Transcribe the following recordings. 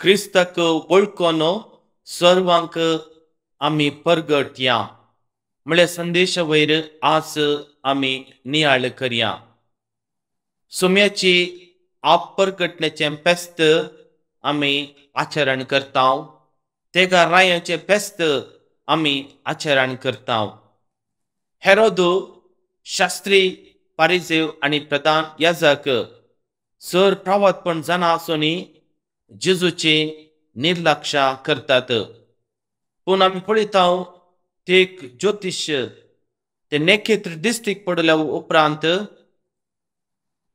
क्रिस्ताक वळखून सर्वांक आमी परगटया म्हळ्यार संदेशा वयर आज आमी नियाळ करया. सुम्याची आप परगटण्याचें फेस्त आमी आचरण करता, तेगा रायाचें फेस्त आमी आचरण करता. हेरोद शास्त्री पारिजेव आनी प्रधान याजक सर प्रावतपण जाणा आसूनय जेजूची निर्लक्ष करतात. पूण आमी पळयता ते एक ज्योतिश ते नखेत्र दिश्टीक पडल्या उपरांत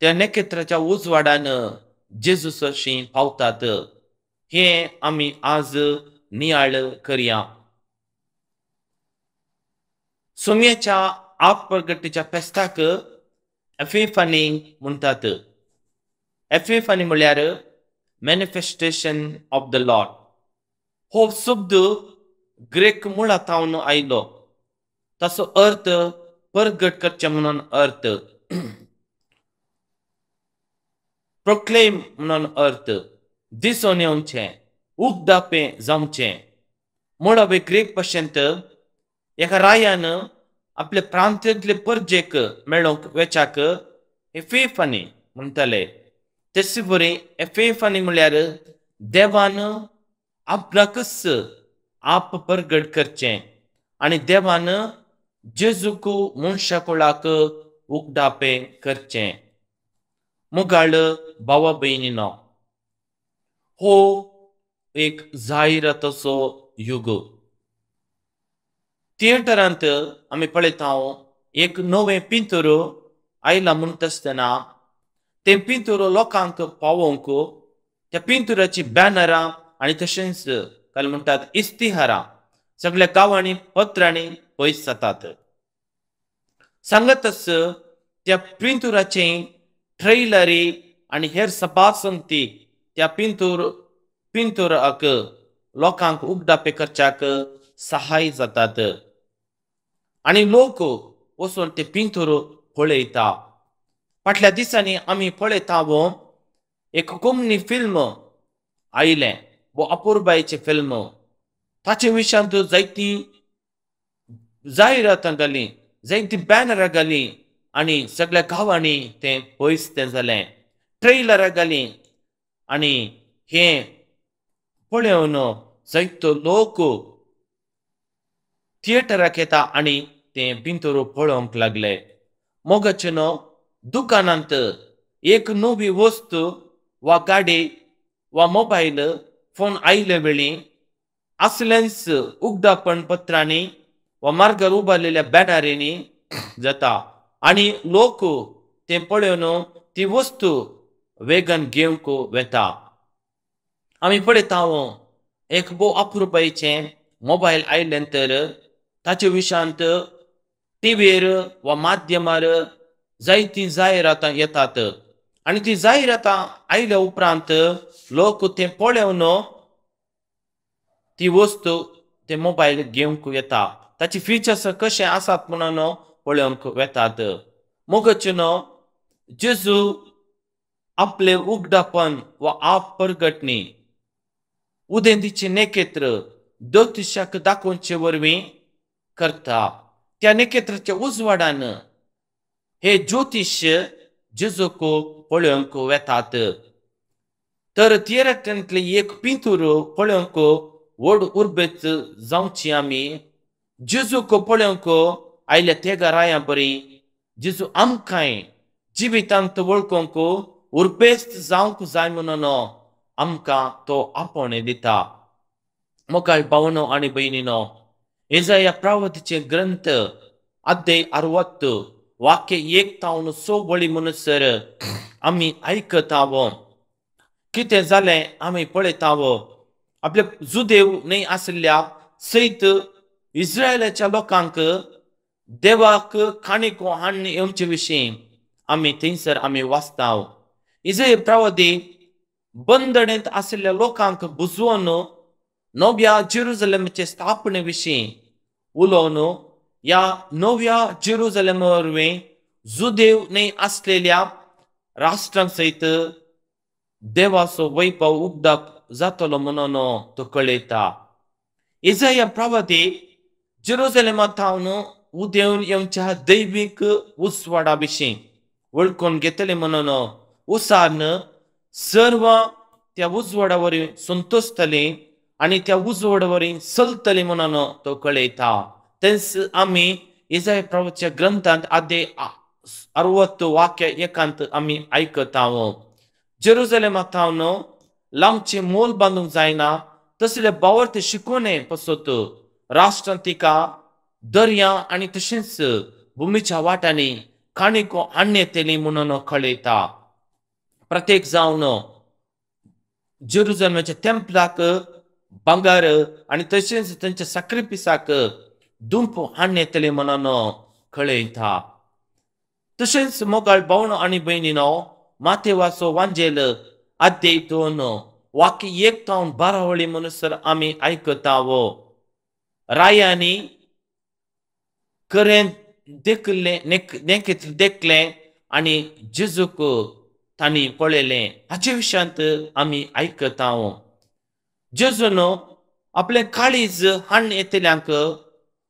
त्या नखेत्राच्या उजवाडान जेजू सरशी पावतात. हें आमी आज नियाळ करया. सुम्याच्या आपप्रगटीच्या फेस्ताक एफेफानी म्हणटात. एफेफानी म्हळ्यार मॅनिफेस्टेशन ऑफ the Lord. हो शब्द ग्रीक मुळा थावन आयलो. ताचो अर्थ परगट करचें म्हणून अर्थ, प्रोक्लेम म्हणून अर्थ, दिसून येवचें, उगदापें जावचें. मुळावे ग्रीक भाशेंत एका रायान आपले प्रांतांतले परजेक मेळोवंक वेच्याक एफेफानी म्हणटाले. तेच बरी एफेफानी म्हळ्यार देवान आपणाकच आप परगट करचें आनी देवान जेजूक मनशा कुळाक उगडापें करचें. मुगाळ भावा भयणीनो, हो एक जायराताचो युग. थिएटरांत आमी पळयता एक नवें पिंतूर आयलां म्हणटा आसतना तें पिंतूर लोकांक पावोवंक त्या पिंतुराची बॅनरां आनी तशेंच काय म्हणटात इश्तिहारां सगळ्या गांवांनी पत्रांनी पयस जातात. सांगतच त्या पिंतुराचे ट्रेलरी आनी हेर सभा संगती त्या पिंतुराक लोकांक उगडापे करच्याक सहाय जातात आनी लोक वचून ते पिंतूर पळयता. फाटल्या दिसांनी आमी पळयता वो एक कोंकणी फिल्म आयलें, वो अपुरबायेचें फिल्म. ताचे विशयांत जायतीं जायरातां घालीं, जायतीं बॅनरां घालीं आनी सगळ्या गांवांनी तें पयस तें जालें. ट्रेलरां घालीं आनी हें पळोवन जायतो लोक थिएटराक येता आनी तें पिंतूर पळोवंक लागले. मोगाचें न्हू दुकानांत एक नवी वस्तू वा गाडी वा मोबायल फोन आयले वेळी असलेंच उगडापण पत्रांनी वा मार्गार उबारलेल्या बॅनरींनी जाता आनी लोक तें पळोवन ती वस्तू वेगान घेवंक वेता. आमी पळयता एक भोव अपुरबायेचें मोबायल आयलें तर ताचे विशयांत टिवीर वा माध्यमार जायतीं जायरातां येतात आनी ती जायरातां आयल्या उपरांत लोक तें पळोवन ती वस्तू ते मोबायल घेवंक येता. ताचे फिचर्स कशे आसात म्हणून पळोवंक वेतात. मोगाचें न्हू जेजू आपलें उगडापण वा आप परगटणी उदेंतीचें नखेत्र ज्योतिशाक दाखोवचे वरवीं करता. त्या नखेत्राच्या उजवाडान हे ज्योतिश जेजूक पळोवंक वेतात. तर थिएटरांतलें एक पिंतूर पळोवंक व्हड उर्बेत जावची आमी जेजूक पळोवंक आयल्या तेगा रायां बरी जेजू आमकांय जिवितांत वळखूंक उर्बेस्त जावंक जाय म्हणून आमकां तो आपोवणें दिता. मोगाळ भावनो आनी भयणीनो, इजाया प्रावतीचे ग्रंथ अध्याय 60 वाक्य 1 थावन 6 वळी म्हणसर आमी आयकताव. कितें जालें आमी पळयताव. आपले जुदेव न्हय आशिल्ल्या सयत इस्रायलाच्या लोकांक देवाक काणिको हाडून येवचे विशीं आमी थंयसर आमी वाचताव. इजाया प्रवादी बंदणेंत आशिल्ल्या लोकांक बुजोवन नव्या जेरुजलेमाचे स्थापने विशीं उलोवन ह्या नव्या जेरुजलेमा वरवीं जुदेव न्हय आसलेल्या राष्ट्रां सयत देवाचो वैभव उगडाप जातलो म्हणून तो कळयता. इजाया प्रवादी जेरुजलेमा थावन उदेवन येवच्या दैवीक उजवाडा विशीं वळखून घेतले म्हणून उसार्न सर्व त्या उजवाडा वरवीं संतोशतली आनी त्या उजवाडा वरवीं चलतली म्हणून तो कळयता. तेंच आमी इजाया प्रवाच्या ग्रंथांत आदे 60 वाक्य एकांत आमी आयकता. जेरुजलेमा थावन लांबचें मोल बांदूंक जायना तसले बावर्त शिकोवणे पसत राष्ट्रान तिका दर्या आनी तशेंच भुमीच्या वाटांनी काणिको हाडून येतली म्हणून कळयता. प्रत्येक जावन जेरुजलेमाच्या तेंपलाक भांगर आनी तशेंच तांच्या साक्रिफिसाक दुंप हाडून येतली म्हणून कळयता. तशेंच मोगाळ भावनो आनी भयणीनो, मातेवाचो वांजेल आद्य 2 वाक्य 1 तावन 12 वळी म्हणसर आमी आयकता. रायांनी करें देखलें देखलें आनी जेजूक तांणी पळयलें हाचे विशयांत आमी आयकता. जेजून आपलें काळीज हाडून येतल्यांक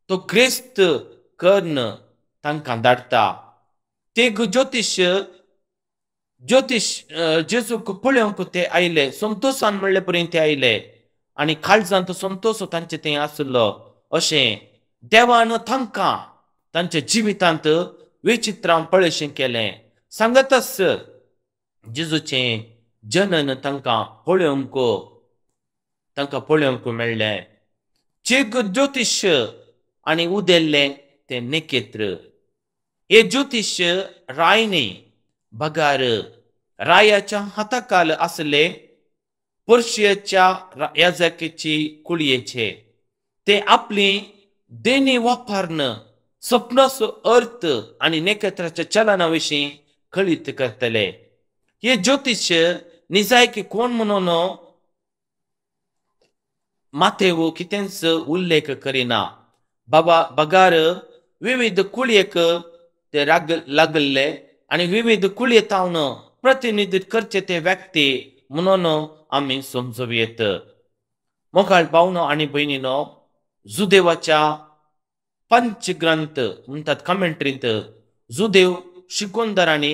तो ग्रेस्त कर्ण तांकां धाडटा. ते ज्योतिश जेजूक पळोवंक ते आयले, संतोशान म्हणले पर्यंत ते आयले आनी काळजांत संतोश तांचे थंय आसलो. अशें देवान तांकां तांच्या जिवितांत विचित्रां पळयशें केलें. सांगतच जेजूचें जनन तांकां पळोवंक मेळ्ळें. चेग ज्योतिश आनी उदेल्लें तें नखेत्र. हे ज्योतिश रायनी बगार रायाच्या हाताकाल आसले पर्शियाच्या याजकीची कुळयेचे. ते आपली देणी वापरून सपनाचो अर्थ आनी नखेत्राच्या चलना विशीं कळीत करतले. हे ज्योतिश निजायकी कोण म्हणून मातेव कितेंच उल्लेख करिना. बाबा बगार विविध कुळयेक ते लागल्ले आनी विविध कुळये तावन प्रतिनिधित्व करचे ते व्यक्ती म्हणून आमी समजूं येत. मोगाळ भावनो आनी भयणीनो, जुदेवाच्या पंचग्रंथ म्हणटात कमेंट्रींत जुदेव शिकोंदरांनी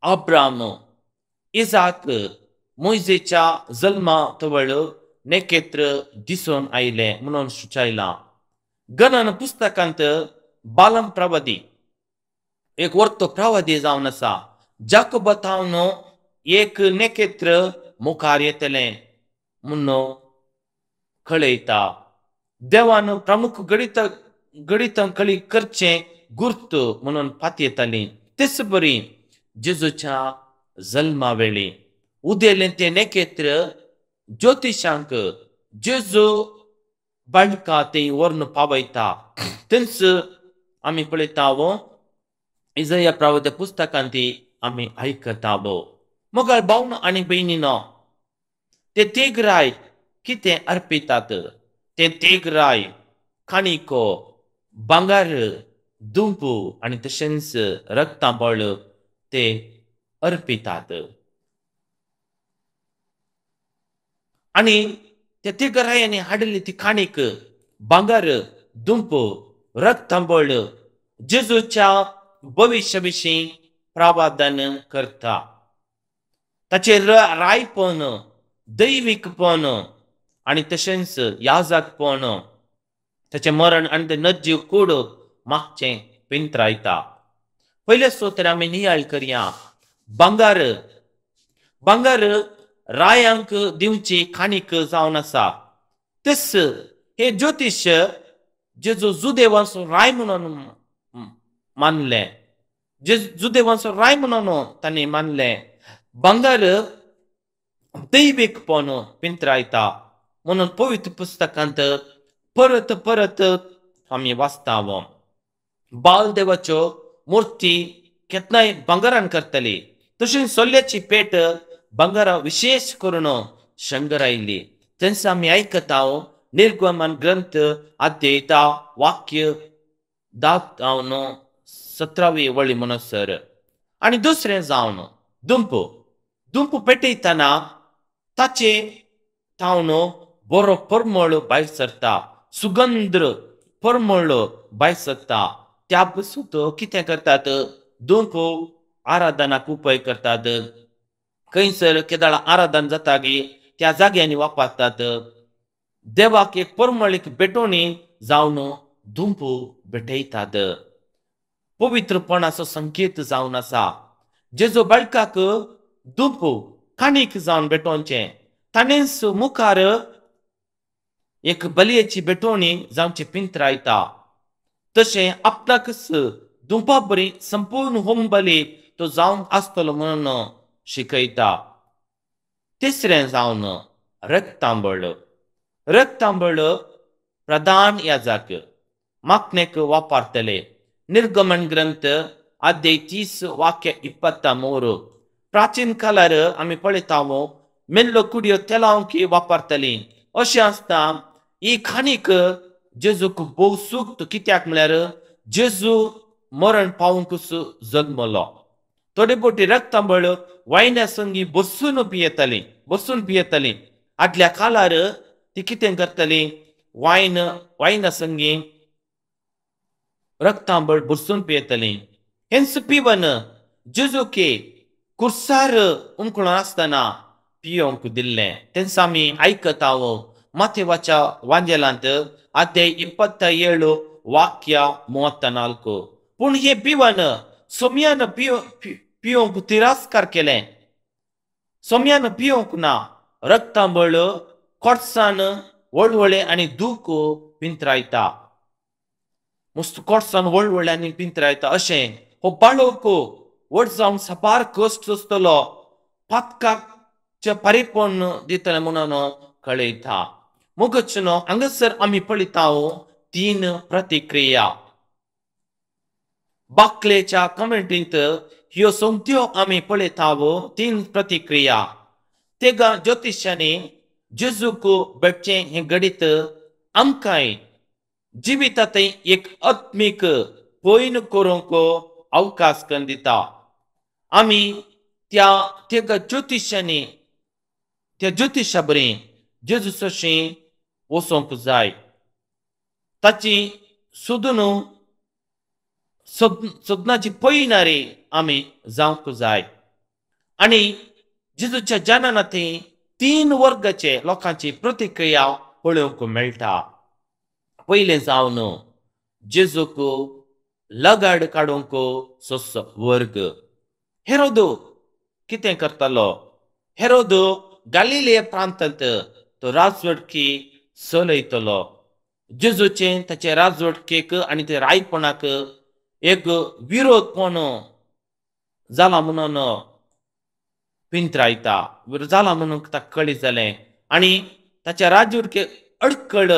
अब्राम, इजाक, मोयजेच्या जल्मा तवळ नखेत्र दिसून आयलें म्हणून सुचयलां. गणन पुस्तकांत बालम प्रवादी एक वर्तो प्रवादी जावन आसा. जाकोबा थावन एक नखेत्र मुखार येतलें म्हणून कळयता. देवान प्रमुख गणितां कळी करचें गुर्त म्हणून पातयेताली. तेच बरी जेजूच्या जल्मा वेळी उदेलें तें नखेत्र ज्योतिशांक जेजू बाळका ते व्हरून पावयता. तेंच आमी पळयता इजाया प्रवाद्या पुस्तकांत आमी आयकता. मोगाळ भावनो आनी भयणीनो, ते तेगराय कितें अर्पितात? ते तेगराय काणिको, भांगर, दुंप आनी तशेंच रक्ताबळ ते अर्पितात. आनी त्या तिगरायांनी हाडिल्ली ती काणीक, भांगर, दुंप, रक्ताबळ जेजूच्या भविश्या विशीं प्रावधान करता. ताचें रायपण, दैवीकपण आनी तशेंच याजकपण, ताचें मरण आनी तें नजीव कूड मागचें पिंत्रायता. पयलें सोतर आमी नियाळ करया. भांगर भांगर रायांक दिवची काणीक जावन आसा. तेच हे ज्योतिश जेजू जुदेवांचो राय म्हणून मानलें, जुदेवांचो राय म्हणून तांणी मानलें. भांगर दैवीकपण पिंत्रायता म्हणून पवित्र पुस्तकांत परत परत आमी वाचता. बाल देवाच्यो मूर्ती केन्नाय भांगरान करतली, तशेंच सोल्याची पेट भांगरा विशेष करून शंगरायली. तेन्ना आमी आयकता निर्गमन ग्रंथ अध्याय 10 वाक्य 10 17 वळी म्हणसर. आनी दुसरें जावन दुंप, दुंप पेटयतना ताचे थावन बरो परमळ भायर सरता, सुगंध परमळ भायर सरता. त्या पसून कितें करतात, धूप आराधनाक उपाय करतात. खंयसर केदाळा आराधन जाता की त्या जाग्यांनी वापरतात. देवाक एक परमळीक भेटवणी जावन धूप भेटयतात. पवित्रपणाचो संकेत जावन आसा. जेजो बाळकाक धूप काणीक जावन भेटोवचें, ताणेंच मुखार एक बलयेची भेटवणी जावची पिंत्रायता. तशें आपणाकच धुंपा बरी संपूर्ण होम बली तो जावन आसतलो म्हणून शिकयता. तिसरें जावन रक्तांबळ. रक्तांबळ प्रधान याजक मागणेक वापरतले. निर्गमन ग्रंथ अध्याय 30 वाक्य 23. प्राचीन काळार आमी पळयता मेल्लो कुडयो तेलांकी वापरतली. अशें आसता ही खाणीक जेजूक भोव सुक्त, कित्याक म्हळ्यार जेजू मरण पावंकूच जल्मलो. थोडे बोटी रक्तांबळ वायन्या संगी बसून पियेताली, बसून पियेताली. आदल्या काळार ती कितें करताली, वायन वायना संगी रक्तांबळ बसून पियेताली. हेंच पिवन जेजूके कुर्सार उमकळून आसतना पियोंक दिल्लें. तेंच आमी आयकता माथेवाच्या वांजेलांत अध्याय 27 वाक्य 34. पूण हे पिवन सोम्यान पियोंक तिरस्कार केलें. सोम्यान पियोंक ना. रक्तांबळ कोटसान वळवळे आनी दूख पिंत्रायता. मस्त कोटसान वळवळे आनी पिंत्रायता. अशें हो बाळक व्हड जावन साबार कश्ट सोंसतलो, पातकाचें पारेपण दितलें म्हणून कळयता. मोगच न्हू हांगासर आमी पळयता 3 प्रतिक्रिया. बाकलेच्या कमेंटींत ह्यो सोमत्यो आमी पळयता 3 प्रतिक्रिया. तेगा ज्योतिशांनी जेजूक भेटचें हें घडीत आमकांय जिवितांत एक आत्मीक पयन करूंक अवकाश करून दिता. आमी त्या तेगा ज्योतिशांनी त्या ज्योतिशा बरी जेजू सशी वचोंक जाय. ताची सोदून सदनाची पयणारी आमी जावंक जाय. आनी जेजूच्या जननांत 3 वर्गाचे लोकांची प्रतिक्रिया पळोवंक मेळटा. पयलें जावन जेजूक लगाड काडूंक सोंसो वर्ग. हेरोद कितें करतालो, हेरोद गालिले प्रांतांत तो राजवटकी चलयतलो. जेजूचें ताचे राजवटकेक आनी ते रायपणाक एक विरोधपण जाला म्हणून पिंत्रायता, जाला म्हणून ताका कळीत जालें आनी ताच्या राजवटके अडकळ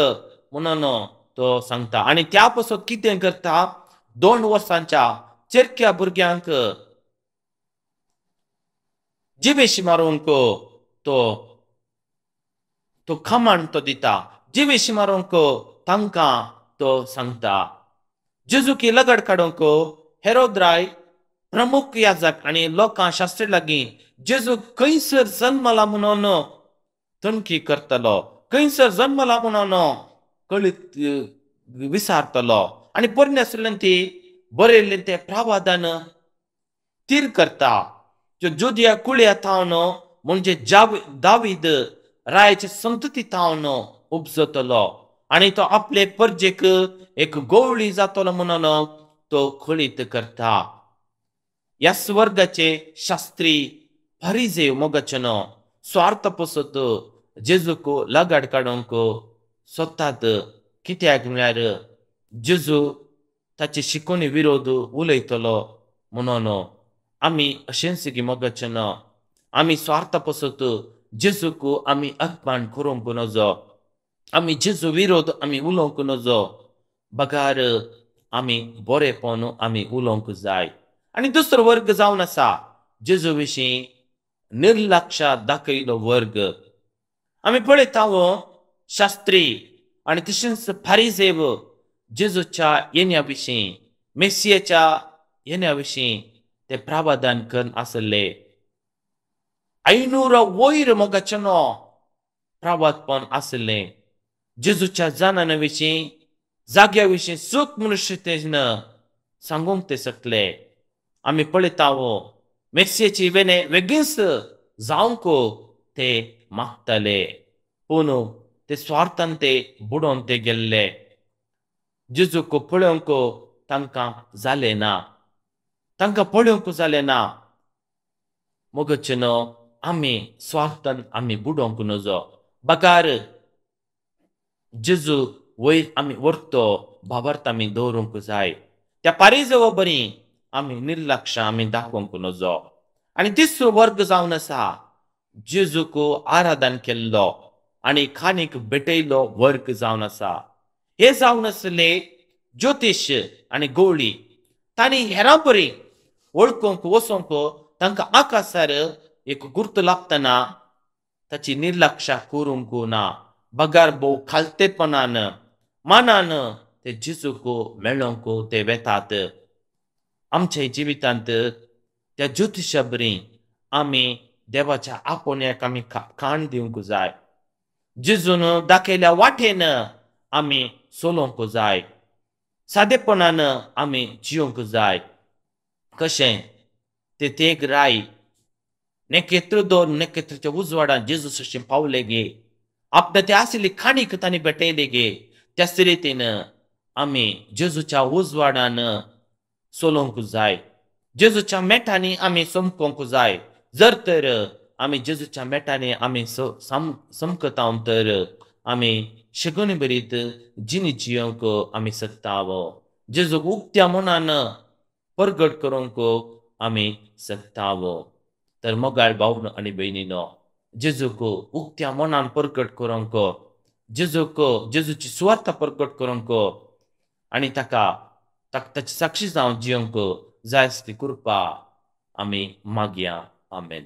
म्हणून तो सांगता. आनी त्या पासत कितें करता, 2 वर्सांच्या चेरक्या भुरग्यांक जिवेशी मारूंक तो तो कमांड तो दिता. जिवेशी मारूंक तांकां तो सांगता. जेजूकी लगड काडूंक हेरोद राय प्रमुख याजक आनी लोकां शास्त्री लागीं जेजू खंयसर जल्मला म्हणून तणकी करतलो, खंयसर जल्मला म्हणून कळीत विसारतलो. आनी पोरणे आशिल्ल्यान ती बरयल्लें तें प्रावधान तीर करता. ज्यो जुदिया कुळया थावन म्हणजे दावीद रायाचे संतती थावन उपजतलो आनी तो आपले परजेक एक गोवळी जातलो म्हणून तो कळीत करता. ह्या स्वर्गाचे शास्त्री फारिजेव मोगाचें स्वार्थ पसत जेजूक लगाड काडूंक सोदतात. कित्याक म्हळ्यार जेजू ताचे शिकोवणे विरोध उलयतलो म्हणून. आमी अशेंच की मोगाचें आमी स्वार्थ पसत जेजूक आमी अपमान करूंक नजो, आमी जेजू विरोध आमी उलोवंक नजो, बगार आमी बरेपण आमी उलोवंक जाय. आनी दुसरो वर्ग जावन आसा जेजू विशीं निर्लक्ष दाखयलो वर्ग. आमी पळयता शास्त्री आनी तशेंच फारिजेव जेजूच्या येण्या विशीं, मेसियाच्या येण्या विशीं ते प्रावधान करून आसले. 500 वयर मोगाचें प्रावातपण आसलें. जेजूच्या जाणां विशीं जाग्या विशीं सूख मनुष्य सांगूंक ते शकले. आमी पळयता मेस्येची वेने वेगींच जावंक ते मागताले, पूण ते स्वार्थान ते बुडोवन ते गेल्ले. जेजूक पळोवंक तांकां जालें ना, तांकां पळोवंक जालें ना. मोगचेनो आमी स्वार्थान आमी बुडोवंक नजो, बगार जेजू वयर आमी व्हरतो भावार्थ आमी दवरूंक जाय. त्या पारिजवा बरी आमी निर्लक्ष आमी दाखोवंक नजो. आनी तिसरो वर्ग जावन आसा जेजूक आराधन केल्लो आनी खाणीक भेटयलो वर्ग जावन आसा. हे जावन आसले ज्योतिश आनी गोळी. तांणी हेरां बरी वळखूंक वचोंक तांकां आकाशार एक गुर्त लागतना ताची निर्लक्षा करूंक ना, बगार भोव खालतेपणान मानान ते जेजूक मेळोवंक ते वेतात. आमच्या जिवितांत त्या ज्योतिशा बरी आमी देवाच्या आपोवण्याक आमी काण दिवंक जाय. जेजून दाखयल्या वाटेन आमी चलोवंक जाय, सादेपणान आमी जिवंक जाय. कशें ते तेग राय नखेत्र दोन नखेत्राच्या उजवाडान जेजू अशें पावले गे, आपणा ते आशिल्ली खाणीक तांणी भेटयले गे. त्याच रितीन आमी जेजूच्या उजवाडान चलोवंक जाय, जेजूच्या मेटांनी आमी चमकोवंक जाय. जर तर आमी जेजूच्या मेटांनी आमी चमकता तर आमी शगुनी बरीत जिणी जियोंक आमी शकता. जेजूक उक्त्या मनान परगट करूंक आमी शकता. तर मोगाळ भाव आनी भयणीनो, जेजूक उक्त्या मनान परगट करूंक, जेजूक जेजूची सुवार्थ परगट करूंक आनी ताका ताची साक्षी जावन जियोंक जाय ती कृपा आमी मागया. आमेन.